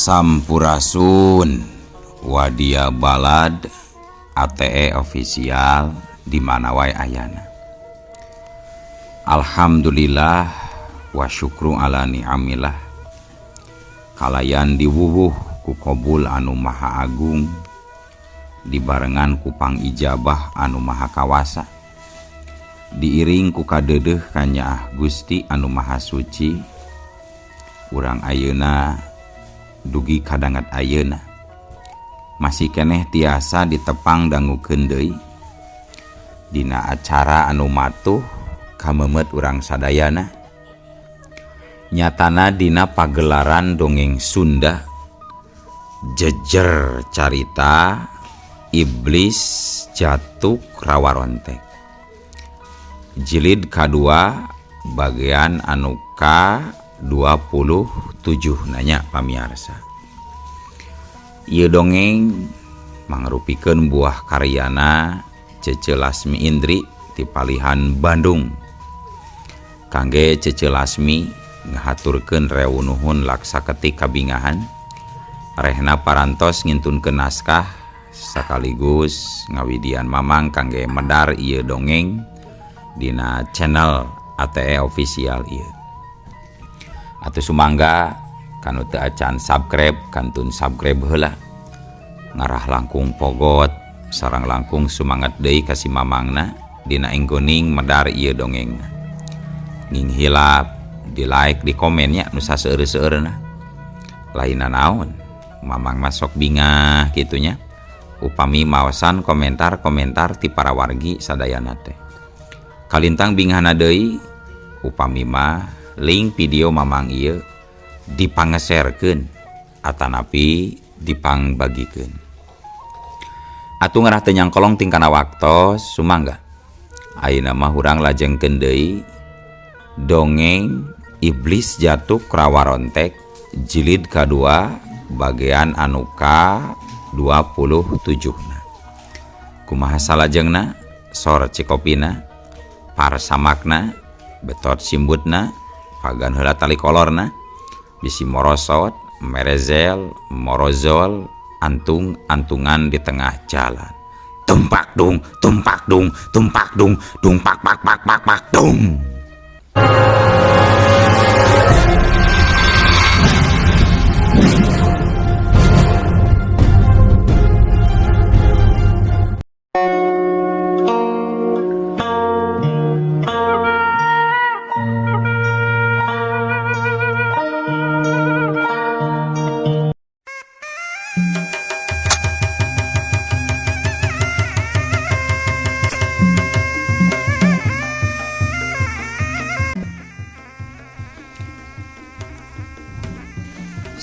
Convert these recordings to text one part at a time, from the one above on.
Sampurasun Wadia Balad ATE official di mana wae ayana. Alhamdulillah wa syukru ala ni'amillah. Kalayan diwuwuh ku qabul anu maha agung dibarengan ku pangijabah anu maha kawasa. Diiring ku kadeudeuh kanyaah Gusti anu maha suci. Urang ayeuna dugi kadanget ayeuna masih keneh tiasa ditepang dangukeun deui dina acara anu matuh kameumeut urang sadayana nyatana dina pagelaran dongeng Sunda jejer carita iblis Jatuk Rawarontek jilid kadua bagian anu ka 27 nanya pamiarsa. Ieu dongeng mangrupikeun buah karyana Cece Lasmi Indri ti palihan Bandung. Kangge Cece Lasmi ngahaturkeun rewu nuhun laksa ketik kabingahan rehna parantos ngintunkeun naskah sekaligus ngawidian mamang kangge medar ieu dongeng dina channel ATE official ieu. Atuh sumangga kanu teu acan subscribe kantun subscribe heula ngarah langkung pogot sareng langkung sumangat deui ka si mamangna dina enggoning medar ieu dongengna. Nging hilap di like di komennya nu saseueur-seueurna. Lainna naon mamang mah sok bingah kitunya upami maosan komentar-komentar ti para wargi sadayana teh. Kalintang bingahna deui upami mah link video mamang ieu dipangeserkeun atanapi dipangbagikeun. Atuh ngarah teu nyangkolong tingkana waktos sumangga. Ayeuna mah urang lajengkeun deui dongeng Iblis Jatuk Rawarontek jilid kadua bagian anu ka 27 na. Kumaha salajengna sor cikopina parsamakna betot simbutna pagan heula tali kolorna bisi morosot merezel morozol antung antungan di tengah jalan tumpak dung tumpak dung tumpak dung dung pak pak pak pak pak dung.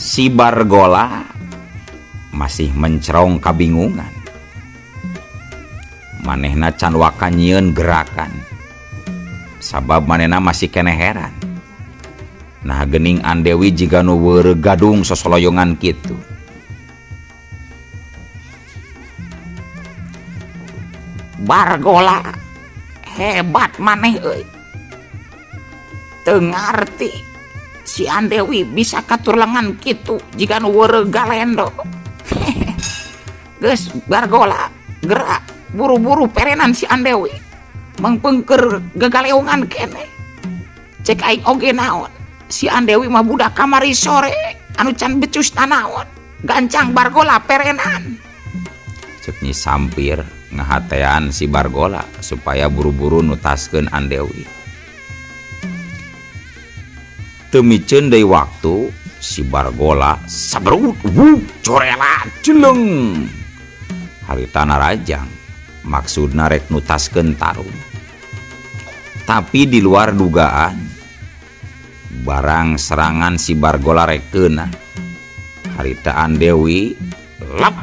Si Bargola masih mencerong kabingungan. Manehna can waka nyieun gerakan. Sabab manehna masih keneh heran. Nah gening Andewi jiga nu weureu gadung sosoloyongan kitu. Bargola hebat maneh euy. Teu ngarti si Andewi bisa katurlengan kitu jiga nu weureu galendo. Geus Bargola gerak buru-buru perenan si Andewi mangpengker gagaleungan keneh. Cek aing oge naon si Andewi mah budak kamari sore anu can becus nanaon gancang Bargola perenan. Cek Nyi Sampir ngahatean si Bargola supaya buru-buru nutaskeun Andewi. Teu miceun deui waktu si Bargola sabrut wuh corela jeleng harita narajang maksudna rek nutaskeun tarung. Tapi di luar dugaan barang serangan si Bargola rek keuna harita Andewi lep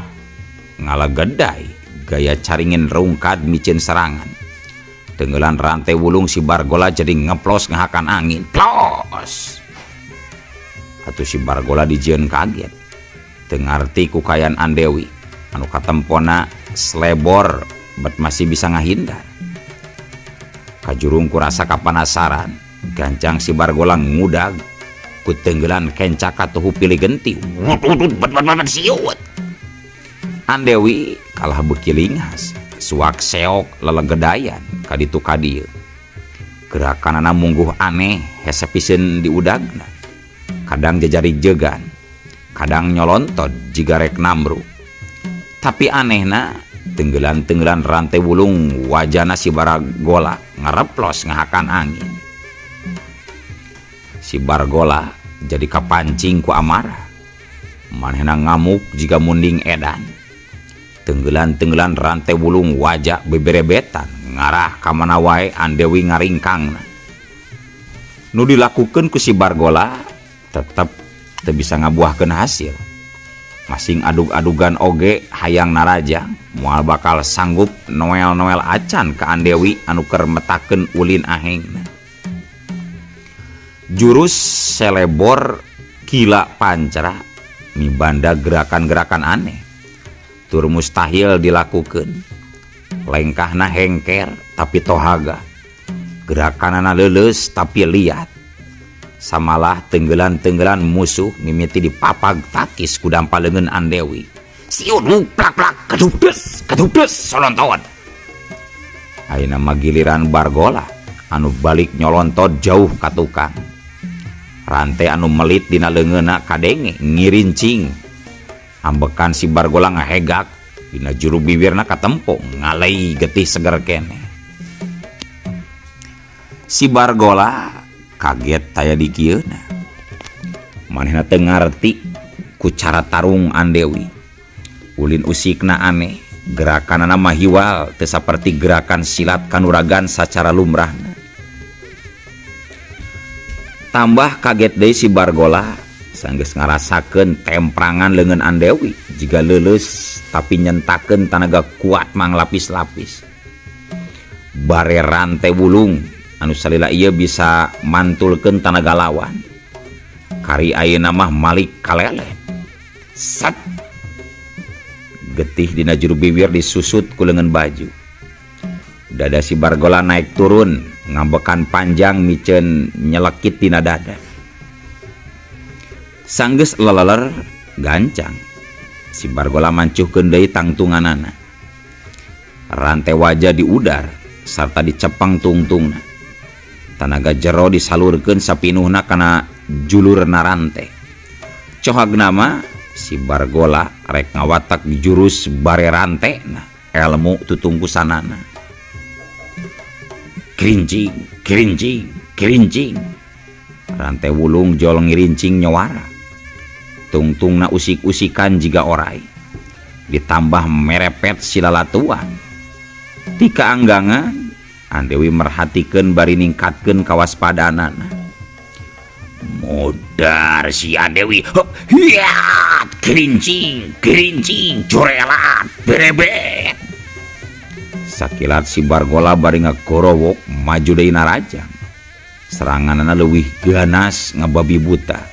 ngalagedai gaya caringin rungkad miceun serangan. Tenggelan rantai wulung si Bargola jadi ngeplos ngahakan angin plos. Atuh si Bargola dijieun kaget teu ngarti ku kayan Andewi anu katempona slebor bet masih bisa ngahindar. Kajurung ku rasa kapanasaran gancang si Bargola ngudag ku Ku tenggelan kenca katuhu pilih genti. Siut. Andewi kalah beuki linghas, suak seok lelegedayan kaditu kadieu. Gerakanana mungguh aneh hese piseun diudagna. Kadang jajari jegan, kadang nyolontod jiga rek namru. Tapi anehna tenggelan-tenggelan rantai wulung wajana si Bargola ngareplos ngahakan angin. Si Bargola jadi kapancing ku amarah. Manehna ngamuk jiga munding edan. Tenggelan-tenggelan rantai wulung wajah beberebetan ngarah ka mana wae Andewi ngaringkangna. Nu dilakukeun ku si Bargola tetep teu bisa ngabuahkeun hasil. Masing adug-adugan oge hayang narajang moal bakal sanggup noel-noel acan ka Andewi anu keur metakeun ulin ahengna. Jurus selebor kila pancara mibanda gerakan-gerakan aneh tur mustahil dilakukeun. Lengkahna hengker tapi tohaga, gerakanana leuleus tapi liat. Samalah tenggelan-tenggelan musuh mimiti dipapag takis ku dampa leungeun Andewi. Siut plak-plak kedudes kedudes solonton. Ayeuna mah giliran Bargola anu balik nyolontod jauh ka tukang. Rantai anu melit dina leungeunna kadenge ngirincing. Ambekan si Bargola ngahegak dina juru bibirna katempo ngalei getih seger keneh. Si Bargola kaget taya dikieuna. Manehna teu ngarti ku cara tarung Andewi. Ulin usikna aneh, gerakanana mah hiwal teu saperti gerakan silat kanuragan sacara lumrahna. Tambah kaget deui si Bargola sanggeus ngarasakeun temprangan leungeun Andewi jiga leuleus tapi nyentakeun tanaga kuat manglapis-lapis. Bare rantai wulung anu salila ieu bisa mantulkeun tanaga lawan. Kari ayeuna mah malik kalelet. Sat. Getih dina juru bibir disusut ku leungeun baju. Dada si Bargola naik turun ngambekan panjang miceun nyelekit dina dada. Sanggeus leleler gancang. Si Bargola mancuhkeun deui tangtunganana. Rantai wajah diudar sarta dicepeng tungtungna. Tanaga jero disalurkeun sapinuhna kana julurna rante. Cohagna mah si Bargola rek ngawatak jurus bare rantena elmu tutungkusanana. Kerincing, kerincing, kerincing. Rantai wulung jol ngirincing nyawara. Tungtungna usik-usikan jiga orai. Ditambah merepet silalatuan. Tika anggangan Andewi merhatikeun bari ningkatkeun kawaspadanana. Modar si Andewi. Hiat, kerincing, kerincing, corelat, berebet. Sakilat si Bargola bari ngagorowok maju deui narajang. Seranganana leuwih ganas ngababi buta.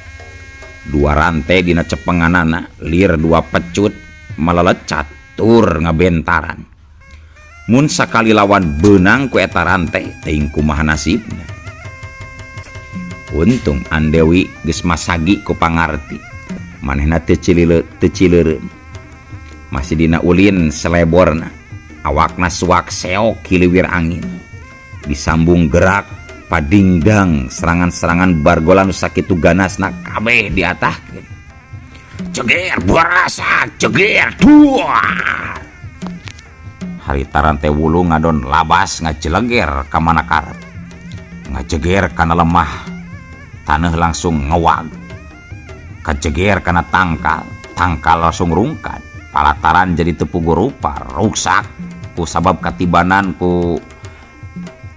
Dua rantai dina cepenganana, lir dua pecut melelecat tur ngabentaran. Mun sakali lawan beunang ku eta rantai teuing kumaha nasibna. Untung Andewi geus masagi ku pangarti. Manehna teu cileureun. Masih dina ulin seleborna. Awakna suak seok hiliwir angin. Disambung gerak padingdang serangan-serangan Bargola nu sakitu ganasna kabeh diatahkeun. Ceger barasa, ceger dua. Harita rantai wulung ngadon labas ngajeleger ka mana karep. Ngajeger kana lemah, taneuh langsung ngewag. Kajeger kana tangkal, tangkal langsung rungkad. Palataran jadi teu puguh rupa, ruksak ku sabab katibanan ku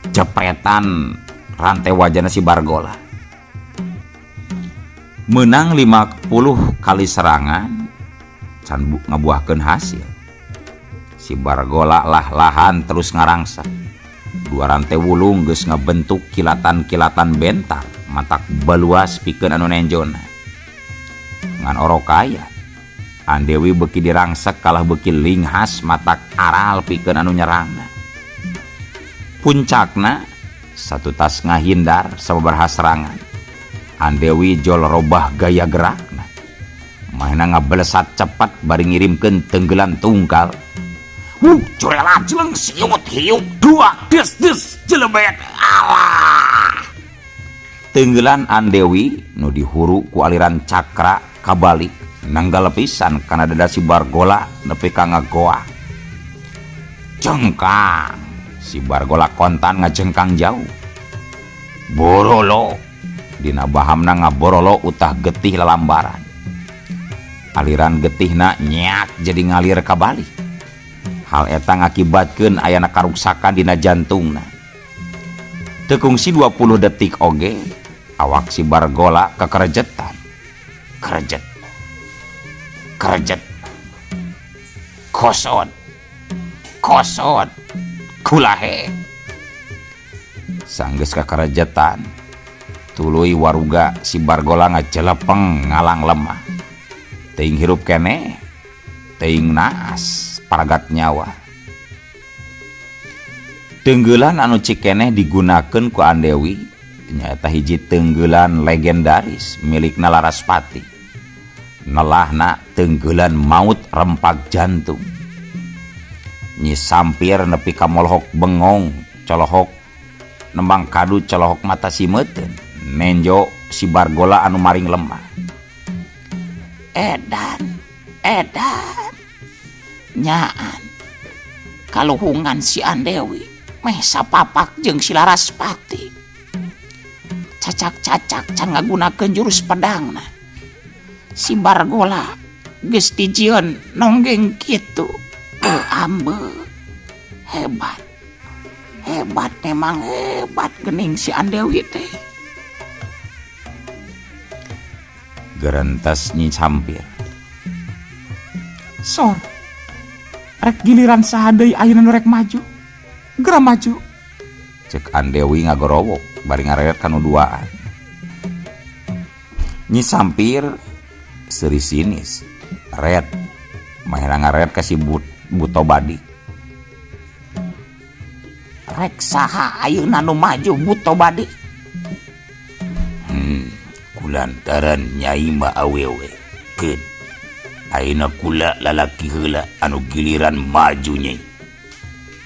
jepretan rantai wajana si Bargola. Menang 50 kali serangan can ngabuahkeun hasil. Si Bargola lah-lahan terus ngarangsa. Dua rantai wulung geus ngabentuk kilatan-kilatan bentar, matak baluas pikeun anu nenjona. Ngan orok kaya Andewi beuki dirangsek kalah beuki linghas matak aral pikeun anu nyerangna. Puncakna satu tas ngahindar sababaraha serangan. Andewi jol robah gaya gerakna. Manehna ngabelesat cepat bari ngirimkeun tenggelan tungkal. Wuh, corelat jeleng siut hiuk dua des des jelebet. Alah. Tenggelan Andewi nu dihuru ku aliran cakra kabalik nanggal pisan kana dada si Bargola nepi ka ngagoa. Jengkang si Bargola kontan ngajengkang jauh. Borolo dina bahamna ngaborolo utah getih lalambaran. Aliran getihna nyak jadi ngalir kabalik. Hal eta ngakibatkeun ayana karuksakan dina jantungna. Teu kungsi 20 detik oge awak si Bargola kekerejetan. Kerejet. Kerejet. Kosot. Kosot. Kulahe. Sanggeus kakerejetan tuluy waruga si Bargola ngajelepeng ngalang lemah. Teuing hirup keneh, teuing naas paragat nyawa. Tenggelan anu cikeneh digunakeun ku Andewi nyaeta hiji tenggelan legendaris milikna Laraspati. Nelahna tenggelan maut rempag jantung. Nyi Sampir nepi ka molohok bengong, colohok nembang kadu colohok mata simeuten. Nenjo si Bargola anu maring lemah. Edan, edan, nyaan kaluhungan si Andewi meh sapapak jeung si Laraspati. Cacak-cacak can ngagunakeun jurus pedangna. Si Bargola geus dijieun nonggeng kitu. Ambe hebat. Hebat memang hebat geuning si Andewi teh. Gerentes Nyi Sampir. Sor, rek giliran saha deui ayeuna nu rek maju? Geura maju. Cek Andewi ngagorowok bari ngareret ka nu duaan. Nyi Sampir seuri sinis. Ret mahera ngareret ka si Buto Badik. Rek saha ayeuna nu maju Buto Badik? Kulantaran Nyai mah awewe keun ayeuna kula lalaki heula anu giliran maju Nyai.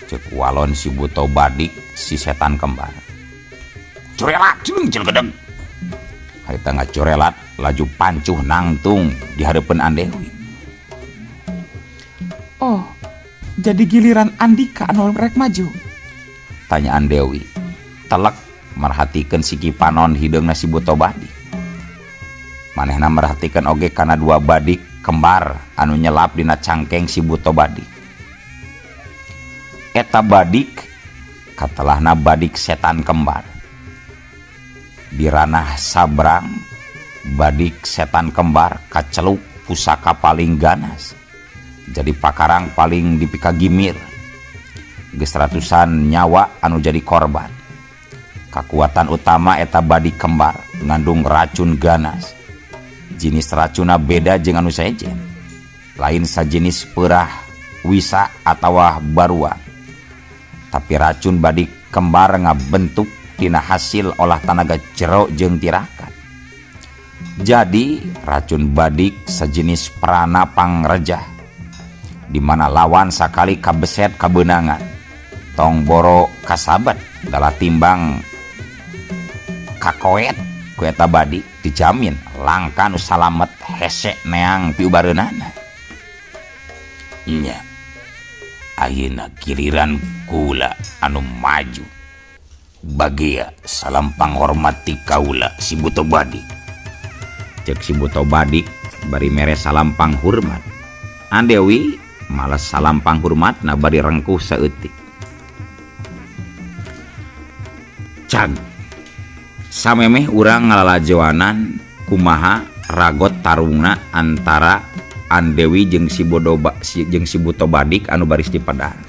Cek walon si Buto Badik si setan kembar. Corelat jeung jelgedeg. Harita ngacorelat laju pancuh nangtung di hareupeun Andewi. Oh, jadi giliran Andika anu rek maju? Tanya Andewi. Telek merhatikeun siki panon hideungna si Buto Badik. Manehna merhatikeun oge kana dua badik kembar anu nyelap dina cangkeng si Buto Badik. Eta badik katelahna badik setan kembar. Di ranah sabrang badik setan kembar kaceluk pusaka paling ganas. Jadi pakarang paling dipikagimir. Geus ratusan nyawa anu jadi korban. Kakuatan utama eta badik kembar ngandung racun ganas. Jenis racuna beda jeung anu sejen. Lain sajenis peurah, wisa atawa barua. Tapi racun badik kembar ngabentuk tina hasil olah tanaga jero jeung tirakat. Jadi racun badik sejenis prana pangrejah, di mana lawan sakali kabeset kabeunangan. Tong boro kasabat dalah timbang kakoet ku eta badik dijamin langka nu salamet hese neang piubareunana. Nya ayeuna giliran kula anu maju. Bagea salam panghormati kaula si Buto Badik. Cek si Buto Badik bari mere salam panghormat. Andewi males salam panghormatna bari rengkuh saeutik. Cag samemeh urang ngalalajoanan kumaha ragot tarungna antara Andewi jeung si jeung si Buto Badik anu baris di pedang.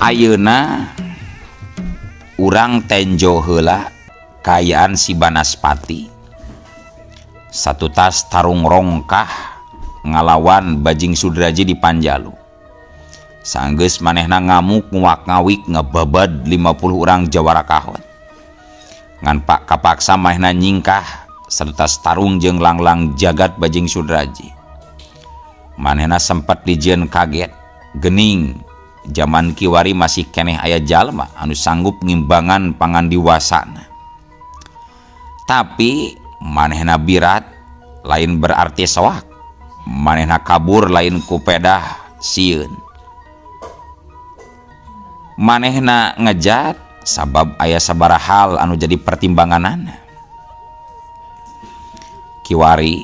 Ayeuna urang tenjo heula kaayaan si Banaspati. Satutas tarung rongkah ngalawan Bajing Sudraji di Panjalu. Sanggeus manehna ngamuk nguak-ngawik ngebabad 50 urang jawara kahot. Ngan pak kapaksa manehna nyingkah serta tarung jeung Langlang Jagat Bajing Sudraji. Manehna sempat dijieun kaget gening zaman kiwari masih keneh aya jalma anu sanggup ngimbangan pangandiwasana. Tapi manehna birat lain berarti soak. Manehna kabur lain ku pedah sieun. Manehna ngejat sabab aya sabaraha hal anu jadi pertimbanganana. Kiwari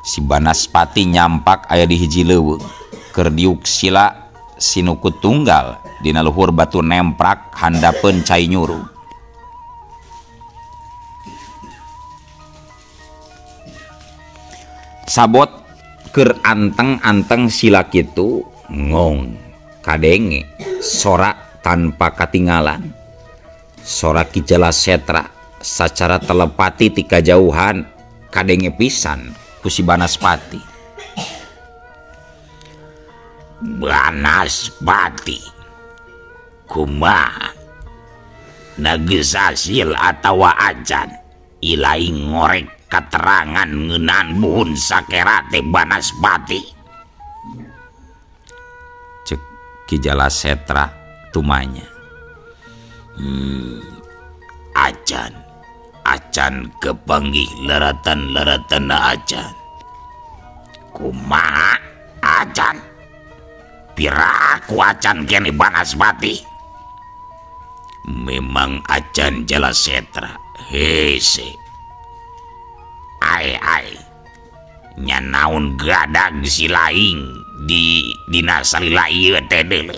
si Banaspati nyampak aya di hiji leuweung keur diuk sila sinuku tunggal dina luhur batu nemprak handapeun cai nyurug. Sabot keur anteng-anteng sila kitu ngong kadenge sora tanpa katingalan. Sora Ki Jala Setra sacara telepati ti kajauhan kadenge pisan ku si Banaspati. Banaspati kumaha nageus hasil atawa acan ilaing ngorek katerangan ngeunaan buhun sakera teh Banaspati. Cek Ki Jala Setra tumanya. Acan acan kepanggih leratan-leratan acan. Kumaha acan? Piraku acan kene Banaspati? Memang acan Jala Setra hese. Ai ai nya naon gadag si laing di dina salila ieu teh deuleu.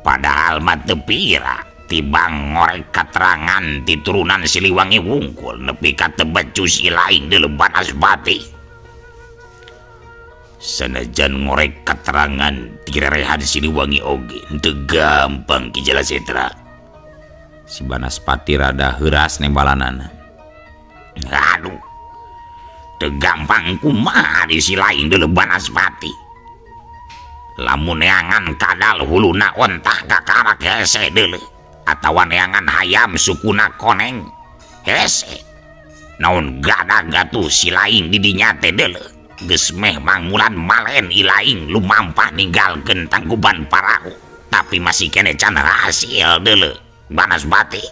Padahal mah teu pira tibang ngorek katerangan ti turunan Siliwangi wungkul nepi ka teu becus si laing deuleu Banaspati. Sanajan ngorek katerangan ti rerehan Siliwangi oge henteu gampang Ki Jala Setra. Si Banaspati rada heuras nembalanana. Aduh, teu gampang kumaha di si laing deuleu Banaspati. Lamun neangan kadal huluna ontah kakarak hese deuleu, atawa neangan hayam sukuna koneng hese. Naon gadag atuh si laing di dinya teh deuleu. Geus meh mangmulan malen ilaing lumampah ninggalkeun tangkuban parahu, tapi masih kene can hasil deuleu Banaspati.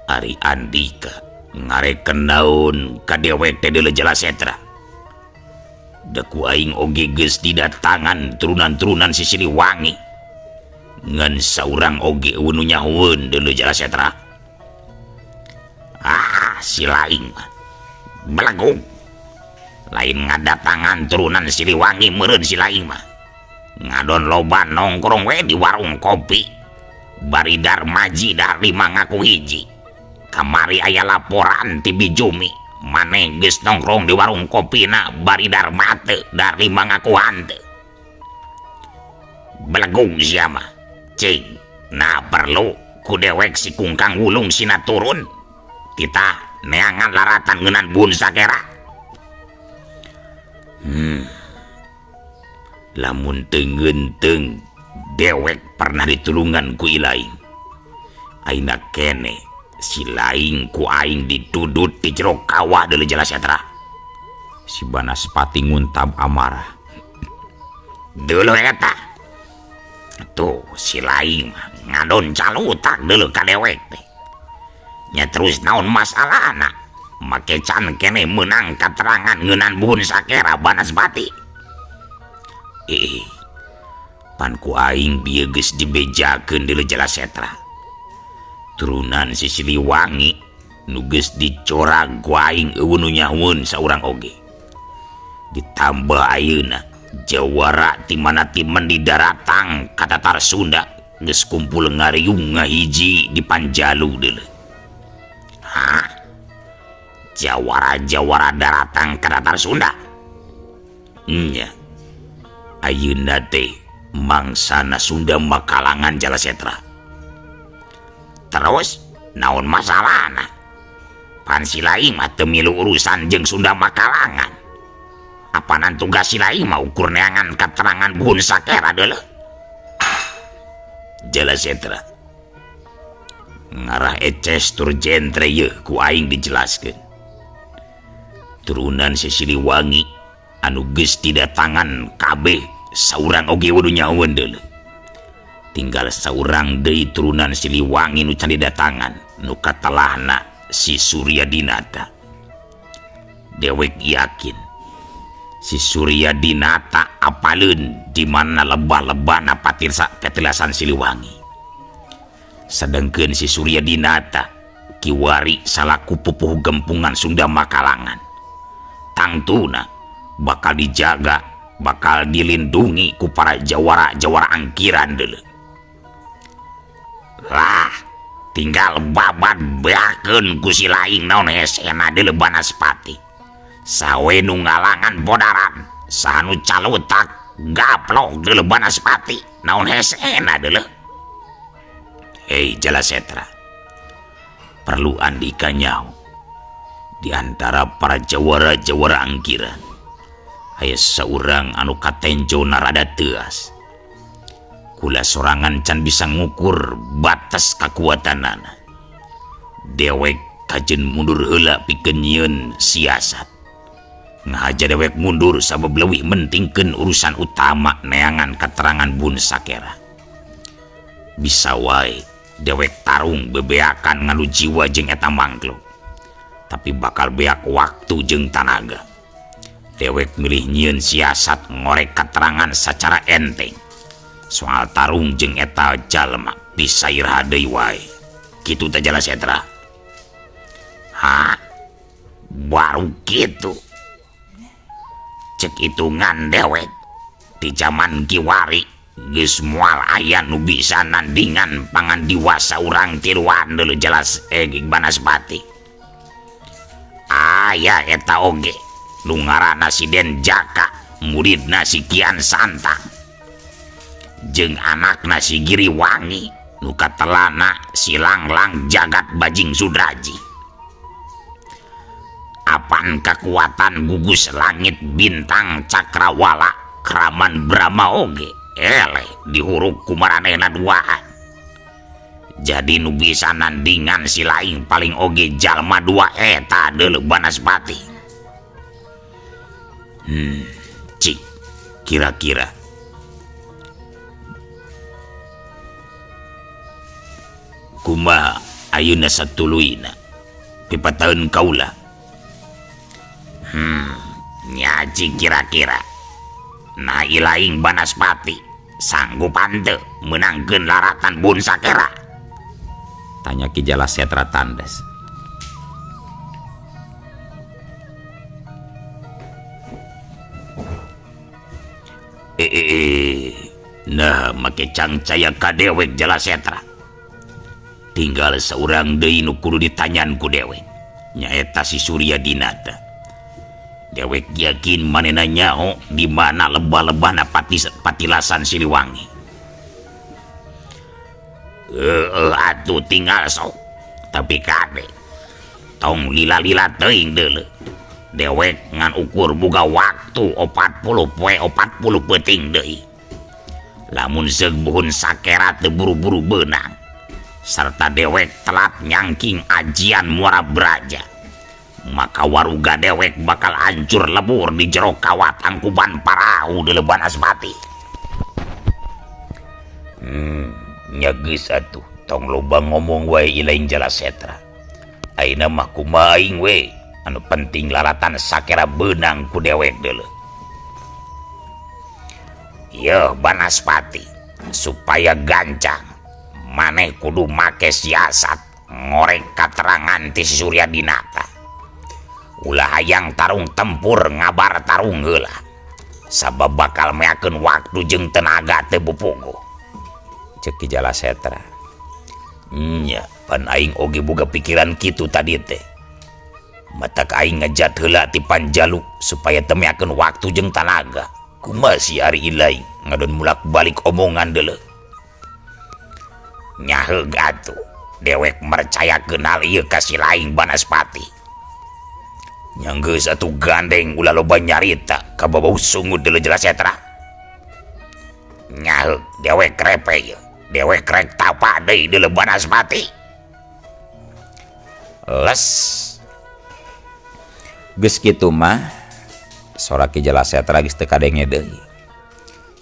Ari Andika ngareken naon ka dewek teh deuleu Jala Setra. Da ku aing oge geus didatangan turunan-turunan si Siliwangi. Ngan saurang oge eueuh nu nyahoeun deuleu Jala Setra. Ah, si laing mah belegug. Lain ngadatangan turunan Siliwangi meureun si laing mah. Ngadon loba nongkrong we di warung kopi. Bari Darmaji Darlima ngaku hiji. Kamari aya laporan ti Bijumi. Maneh geus nongkrong di warung kopina bari Darma teu, Darlima ngaku hanteu. Belegug sia mah. Cing, nah perlu ku dewek si Kungkang Wulung sina turun. Kita neangan laratan ngeunan buhun sakera. Lamun teu ngeunteung dewek pernah ditulungan ku ilaing. Aina kene si laing ku aing ditudut di jero kawah deuleu Jala Setra. Si Banaspati nguntab amarah. Deuleu eta. Tuh si laing mah ngadon calutak deuleu ka dewek teh. Nya terus naon masalahna? Make can kene meunang katerangan ngeunan buhun sakera Banaspati. Pan ku aing bieu geus dibejakeun deuleu Jala Setra. Turunan si Siliwangi nu geus dicorag ku aing eueuh nu nyahoeun saurang oge. Ditambah ayeuna jawara ti mana ti mendi daratang ka Tatar Sunda geus kumpul ngariung ngahiji di Panjalu deuleu. Hah? Jawara-jawara daratang ka Tatar Sunda. Nya. Ayeuna teh mangsana Sunda makalangan Jala Setra. Terus naon masalahna? Pan si laing mah teu milu urusan jeung Sunda makalangan. Apanan tugas si laing mah ukur neangan katerangan buhun sakera deuleu. Jalasetra. Ngarah eces tur jentre yeuh ku aing dijelaskeun. Turunan si Siliwangi anu geus didatangan kabeh saurang oge kudu nyahoeun deuleu. Tinggal saurang deui turunan Siliwangi nu can didatangan nu katelahna si Surya Dinata. Dewek yakin si Surya Dinata apaleun di mana lebah-lebahna patilasan Siliwangi. Sedengkeun si Surya Dinata kiwari salaku pupuh gempungan Sunda Makalangan. Tangtuna bakal dijaga, bakal dilindungi ku para jawara-jawara angkiran deuleu. Lah, tinggal babad beakeun ku si laing naon hesena deuleu Banaspati. Sawe nu ngalangan bodaran, saha nu calutak gaplok deuleu Banaspati, naon hesena deuleu. Hei Jalasetra, perlu andika nyaho di antara para jawara-jawara angkiran aya saurang anu katenjo narada teuas. Kula sorangan can bisa ngukur batas kakuatanana. Dewek kajen mundur heula pikeun nyieun siasat. Ngahaja dewek mundur sabab leuwih mentingkeun urusan utama neangan katerangan Bun Sakera. Bisa wae dewek tarung bebeakan nganu jiwa jeung eta mangkluk, tapi bakal beak waktu jeung tanaga. Dewek milih nyieun siasat ngorek katerangan sacara enteng. Soal tarung jeung eta jalma bisa iraha deui wae. Kitu teh Jalasetra. Ha, baru kitu. Cek hitungan dewek di zaman kiwari geus moal aya nu bisa nandingan pangandiwasa urang tiluan deuleu jelas Banaspati. Aya eta oge nu ngaranna si Den Jaka, muridna si Kian Santang jeung anakna si Giriwangi nu katelana si Langlang Jagat Bajing Sudraji. Apan kekuatan gugus langit bintang cakrawala Kraman Brahma oge eleh dihuruk ku maranehna duaan. Jadi nu bisa nandingan si laing paling oge jalma dua eta deuleu Banaspati. Cik kira-kira kumaha ayeuna satuluyna pipataeun kaula. Nyaji kira-kira nah ilaing Banaspati sanggup henteu meunangkeun laratan Bun Sakera? Tanya Ki Jalasetra tandes. Nah make cangcaya ka dewek Jalasetra. Tinggal saurang deui nu kudu ditanyan ku dewek, nyaeta si Surya Dinata. Dewek yakin manehna nyaho di mana lebah-lebahna patilasan Siliwangi. Atuh tinggal sok. Tapi kade tong lila-lila teuing deuleu. Dewek ngan ukur boga waktu 40 poe 40 peuting deui. Lamun seug buhun Sakera teu buru-buru beunang sarta dewek telat nyangking ajian Muara Braja, maka waruga dewek bakal hancur lebur di jero kawat tangkuban parahu deuleu Banaspati. Nya geus atuh tong loba ngomong wae ilaing Jalasetra. Ayeuna mah kumaha aing we, anu penting laratan Sakera beunang ku dewek deuleu. Yeuh Banaspati, supaya gancang maneh kudu make siasat ngorek katerangan ti si Surya Dinata. Ulah hayang tarung tempur ngabar tarung heula, sabab bakal meakeun waktu jeung tenaga teu pupuguh. Ceuk Ki Jalasetra. Nya, pan aing oge boga pikiran kitu tadi teh. Matak aing ngejat heula ti Panjalu supaya teu meakeun waktu jeung tanaga. Kumaha si ari ilaing ngadon mulak balik omongan deuleu. Nyaheug atuh, dewek mercayakeun hal ieu ka si laing Banaspati. Nya geus atuh gandeng ulah loba nyarita ka babau sungut deuleu Jalasetra. Nyaheug dewek repe ieu. Dewek rek tapa deui deuleu Banaspati. Les. Geus kitu mah sora Ki Jalasetra geus teu kadenge deui.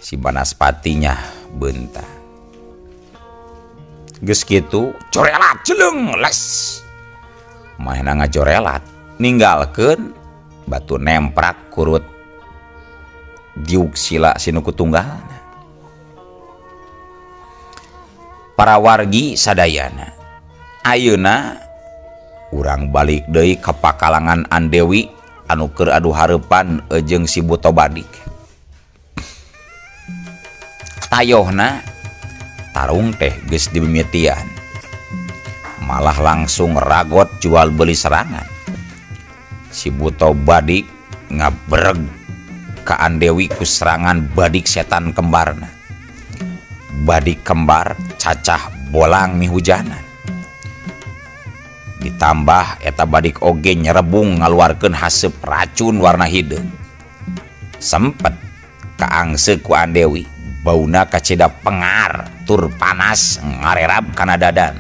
Si Banaspati nya beunta. Geus kitu corelat jeleung les. Manehna ngajorelat ninggalkeun batu nemprak kurut diuk sila sinuku tunggalna. Para wargi sadayana, ayeuna urang balik deui ka pakalangan Andewi anu keur adu hareupan jeung si Buto Badik. Tayohna tarung teh geus dimimitian. Malah langsung ragot jual beli serangan. Si Buto Badik ngabreg ka Andewi ku serangan badik setan kembarna. Badik kembar cacah bolang mihujanan. Ditambah eta badik oge nyerebung ngaluarkeun haseup racun warna hideung. Sempet kaangse ku Andewi, bauna kacida pengar tur panas ngarerab kana dadan.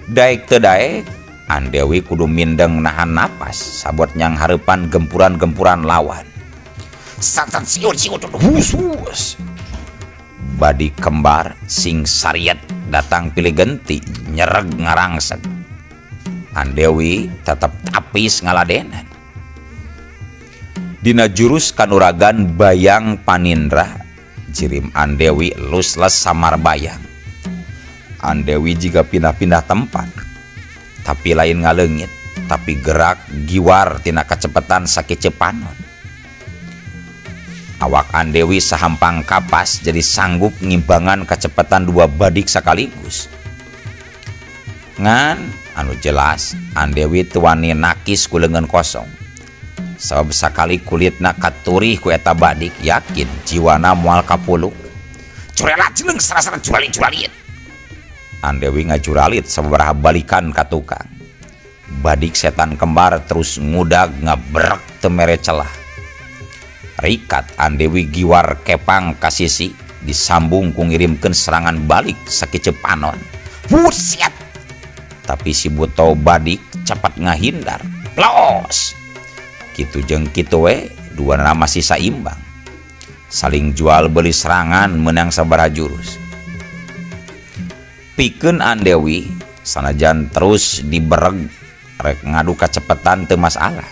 Daek teu daek Andewi kudu mindeng nahan napas sabot nyang hareupan gempuran-gempuran lawan. Sat-sat siut siut hus hus. Badik kembar sing sariat datang pilih genti nyereg ngarangseg. Andewi tetep tapis ngaladenan. Dina jurus kanuragan bayang panindra jirim Andewi lusles samar bayang. Andewi jiga pindah-pindah tempat, tapi lain ngaleungit, tapi gerak giwar tina kacepetan sakecepanon. Awak Andewi sahampang kapas jadi sanggup ngimbangan kacepetan dua badik sekaligus. Ngan anu jelas Andewi teu wani nakis ku leungeun kosong. Sabab sakali kulitna katurih ku eta badik, yakin jiwana moal kapuluk. Curelat jeleng sarasana juralit-juralit. Andewi ngajuralit sababaraha balikan ka tukang. Badik setan kembar terus ngudag ngabrek teu mere celah. Rikat Andewi giwar kepang ka sisi disambung ku ngirimkeun serangan balik sakecepanon. Buset! Tapi si Buto Badik cepat ngahindar. Plos! Kitu jeung kitu we, dua nama masih saimbang. Saling jual beli serangan menang sabaraha jurus. Pikeun Andewi sanajan terus dibereg rek ngadu kacepetan teu masalah.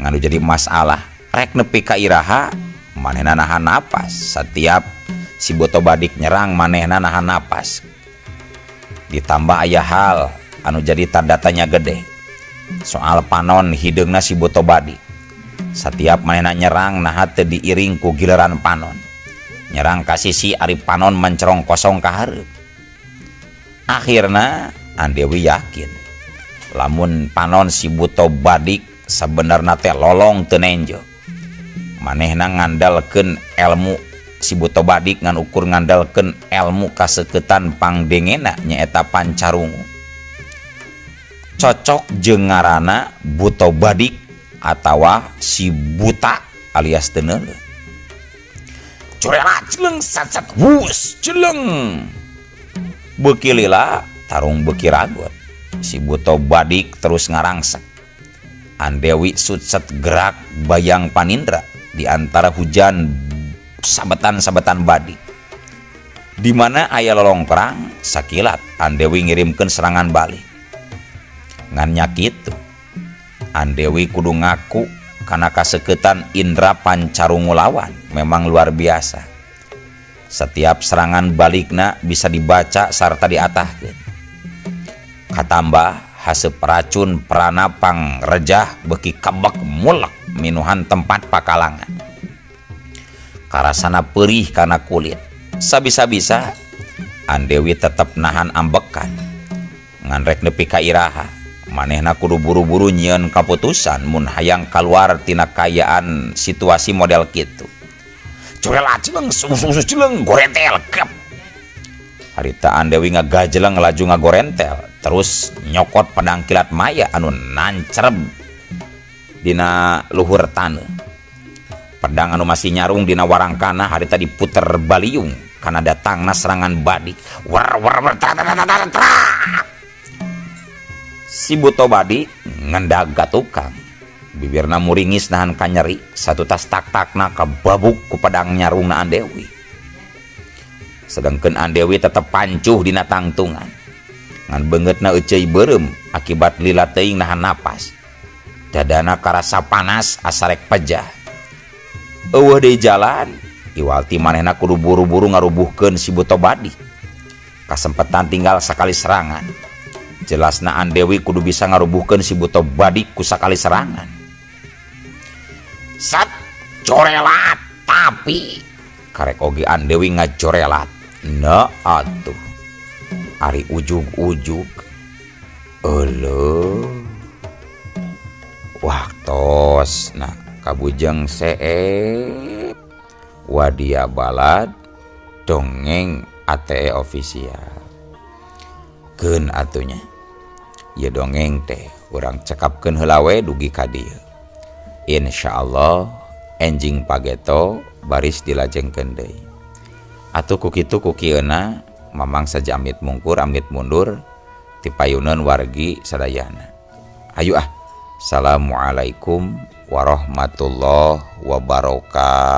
Ngadu jadi masalah rek nepi ka iraha manehna nahan napas. Setiap si Buto Badik nyerang manehna nahan napas. Ditambah aya hal anu jadi tanda tanya gede soal panon hideungna si Buto Badik. Setiap manehna nyerang naha teu diiring ku giliran panon. Nyerang ka sisi ari panon mencerong kosong ka hareup. Akhirna Andewi yakin lamun panon si Buto Badik sabenerna teh lolong teu nenjo. Manehna ngandalkeun elmu si Buto Badik ngan ukur ngandalkeun elmu kaseukeutan pangdengena nyaeta pancarungu. Cocok jeung ngaranna Buto Badik atawa si buta alias teu neuleuh. Curelat jeleng sat-sat hus jeleng. Beuki lila tarung beuki ragot. Si Buto Badik terus ngarangsek. Andewi sutset gerak bayang panindra di antara hujan sabetan-sabetan badik. Di mana aya lolongkrang sakilat Andewi ngirimkeun serangan balik. Ngan nya kitu Andewi kudu ngaku kana kaseukeutan indra pancarungu lawan memang luar biasa. Setiap serangan balikna bisa dibaca sarta diatahkeun. Katambah haseup racun prana pangrejah beuki kebek mulek minuhan tempat pakalangan. Karasana perih kana kulit. Sabisa-bisa Andewi tetep nahan ambekan. Ngan rek nepi ka iraha, manehna kudu buru-buru nyieun kaputusan mun hayang kaluar tina kaayaan situasi model kitu. Curelat jeleng susu jeleng gorentel kep. Harita Andewi ngagajeleng laju ngagorentel terus nyokot pedang kilat maya anu nancreb dina luhur taneuh. Pedang anu masih nyarung dina warangkana harita diputer baliung Karena datangna serangan badik. War war war tra, tra, tra, tra, tra. Si buto badik ngendag ka tukang. Bibirna muringis nahan kanyeri, satu tas tak-takna kababuk ku pedang nyarungna Andewi. Sedangkan Andewi tetep pancuh dina tangtungan. Ngan beungeutna euceuy beureum akibat lila teuing nahan napas. Dadana karasa panas asarek pejah. Eueuh deui jalan, iwalti manehna kudu buru-buru ngarubuhkeun si buto badik. Kasempetan tinggal sakali serangan. Jelasna Andewi kudu bisa ngarubuhkeun si buto badik ku sakali serangan. Sat corelat tapi karek oge Andewi ngacorelat. Na atuh. Ari ujug-ujug. Euleuh. Waktos nah kabujeng seep Wadia Balad dongeng ATE official. Keun atunya. Ieu dongeng teh urang cekapkeun heula we dugi ka dieu. Insyaallah enjing pageto baris dilajengkeun deui. Atuh ku kitu ku kieuna Mamang saja amit mungkur amit mundur ti payuneun wargi sadayana. Hayu ah. Assalamualaikum warahmatullahi wabarakatuh.